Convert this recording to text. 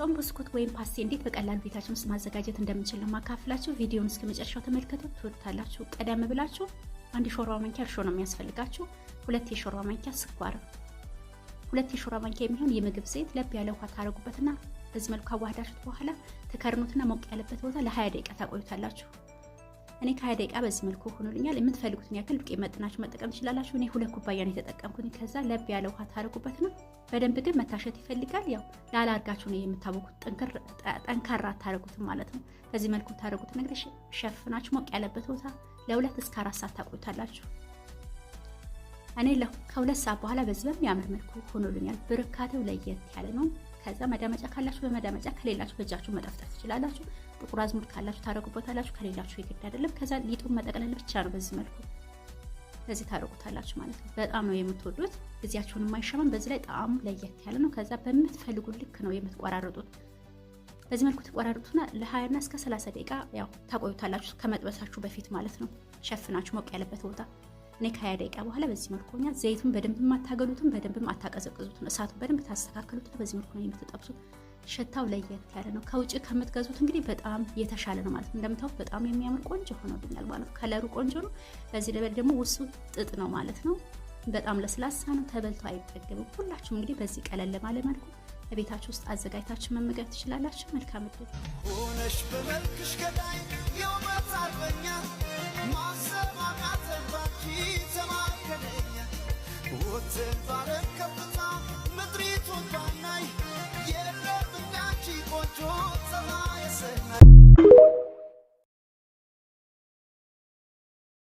የጾም ብስኩት ወይም ፓስቲ እንዴት በቀላሉ ቤታችን ውስጥ ማዘጋጀት እንደምንችል ነው ማካፍላችሁ። ቪዲዮውን እስከ መጨረሻው ተመልከቱ፣ ትወዱታላችሁ። ቀደም ብላችሁ አንድ የሾርባ ማንኪያ እርሾ ነው የሚያስፈልጋችሁ፣ 2 የሾርባ ማንኪያ ስኳር፣ 2 የሾርባ ማንኪያ የሚሆን የምግብ ዘይት፣ ለብ ያለ ውሃ ታደርጉበትና በዚህ መልኩ አዋህዳችሁት በኋላ ትከርኑትና ሞቅ ያለበት ቦታ ለ20 ደቂቃ ታቆዩታላችሁ። እኔ ከ20 ደቂቃ በዚህ መልኩ ሆኖልኛል። የምትፈልጉትን ያክል ዱቄት መጥናችሁ መጠቀም ትችላላችሁ። እኔ 2 ኩባያ ነው የተጠቀምኩት። ከዛ ለብ ያለ ውሃ ታደርጉበት ነው። በደንብ ግን መታሸት ይፈልጋል። ያው ላላ አድርጋችሁ ነው የምታቦኩት፣ ጠንካራ አታደርጉትም ማለት ነው። በዚህ መልኩ ታደርጉት ነገር ሸፍናችሁ ሞቅ ያለበት ቦታ ለ2 እስከ 4 ሰዓት ታቆዩታላችሁ። እኔ ከ2 ሰዓት በኋላ በዚህ በሚያምር መልኩ ሆኖልኛል። ብርካቴው ለየት ያለ ነው። ከዛ መዳመጫ ካላችሁ በመዳመጫ፣ ከሌላችሁ በእጃችሁ መጠፍጠፍ ትችላላችሁ። ጥቁር አዝሙድ ካላችሁ ታደርጉበታላችሁ፣ ከሌላችሁ የግድ አይደለም። ከዛ ሊጡን መጠቅለል ብቻ ነው። በዚህ መልኩ በዚህ ታደርጉታላችሁ ማለት ነው። በጣም ነው የምትወዱት። ጊዜያችሁን የማይሻማም፣ በዚህ ላይ ጣዕሙ ለየት ያለ ነው። ከዛ በምትፈልጉ ልክ ነው የምትቆራርጡት። በዚህ መልኩ ትቆራርጡትና ለ20 እና እስከ 30 ደቂቃ ያው ታቆዩታላችሁ ከመጥበሳችሁ በፊት ማለት ነው። ሸፍናችሁ ሞቅ ያለበት ቦታ። እኔ ከ20 ደቂቃ በኋላ በዚህ መልኩ ሆኛል። ዘይቱን በደንብ አታገሉትም፣ በደንብም አታቀዘቅዙትም። እሳቱን በደንብ ታስተካክሉት። በዚህ መልኩ ነው የምትጠብሱት። ሽታው ለየት ያለ ነው። ከውጭ ከምትገዙት እንግዲህ በጣም የተሻለ ነው ማለት ነው። እንደምታዩት በጣም የሚያምር ቆንጆ ሆኖልኛል ማለት ነው። ከለሩ ቆንጆ ነው። በዚህ ለበል ደግሞ ውስጡ ጥጥ ነው ማለት ነው። በጣም ለስላሳ ነው። ተበልቶ አይጠገብም። ሁላችሁም እንግዲህ በዚህ ቀለል ባለ መልኩ በቤታችሁ ውስጥ አዘጋጅታችሁ መመገብ ትችላላችሁ። መልካም እድል። ሆነሽ በመልክሽ ገዳይ የውበት አርበኛ፣ ማሰብ አቃተን ባንቺ ተማከለኛ ወተን ባለ